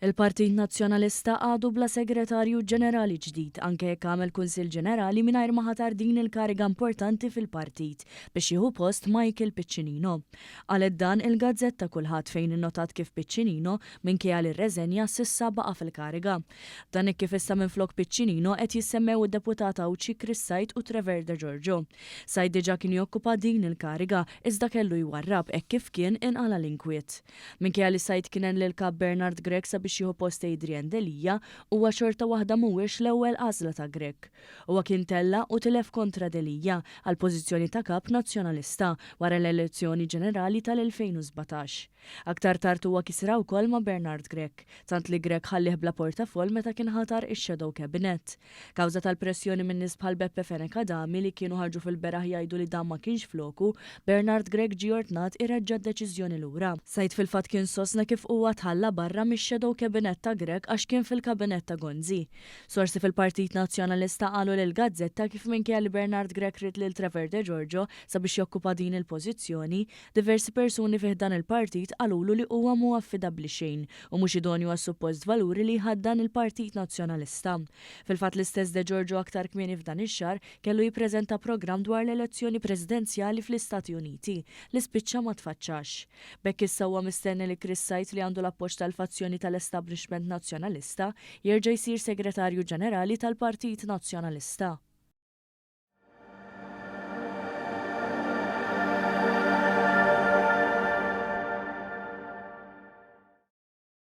Il-Partit Nazzjonalista għadu bla Segretarju Ġenerali ġdid anke jekk għamel Kunsill Ġenerali mingħajr ma ħatar din il-kariga importanti fil-partit biex jieħu post Michael Piccinino. Qalet dan il-gazzetta Kulħadd fejn innotat kif Piccinino, minkejja li rreżenja, s'issa baqa' fil-kariga. Dan hekk kif issa minflok Piccinino qed jissemmew id-Deputat Għawdxi Chris Said u Trevor De Giorgio. Said diġà kien jokkupa din il-kariga iżda kellu jwarrab hekk kif kien inqala' l-inkwiet. Minkejja li Said kien għen lill-Kap Bernard Grech sabiex jieħu post Adrian Delia, huwa xorta waħda mhuwiex l-ewwel għażla ta' Grech. Huwa kien tella' u tilef kontra Delia għall-pożizzjoni ta' Kap Nazzjonalista wara l-elezzjoni ġenerali tal-2017. Aktar tard huwa kisirha wkoll ma' Bernard Grech, tant li Grech ħallieh bla portafoll meta kien ħatar ix-shadow cabinet. Kawża tal-pressjoni minn nies bħal Beppe Fenech Adami li kienu ħarġu fil-beraħ jgħidu li dan ma kienx floku, Bernard Grech ġie ordnat ireġġa' d-deċiżjoni lura. Said fil-fatt kien sostna kif huwa tħalla barra mix-shadow cabinet ta' Grech għax kien fil-kabinett ta' Gonzi. Sorsi fil-Partit Nazzjonalista qalu lill-gazzetta kif minkejja li Bernard Grech ried lil Trevor Degiorgio sabiex jokkupa din il-pożizzjoni, diversi persuni fi ħdan il-partit qalulu li huwa mhu affidabbli xejn u mhux idonju għas-suppost valuri li jħaddan il-Partit Nazzjonalista. Fil-fatt l-istess De Giorgio aktar kmieni f'dan ix-xahar kellu jippreżenta programm dwar l-elezzjoni presidenzjali fl-Istati Uniti li spiċċa ma tfaċċax. B'hekk issa huwa mistenni li Chris Said li għandu l-appoġġ tal-fazzjoni tal-establishment Nazzjonalista jerġa' jsir Segretarju Ġenerali tal-Partit Nazzjonalista.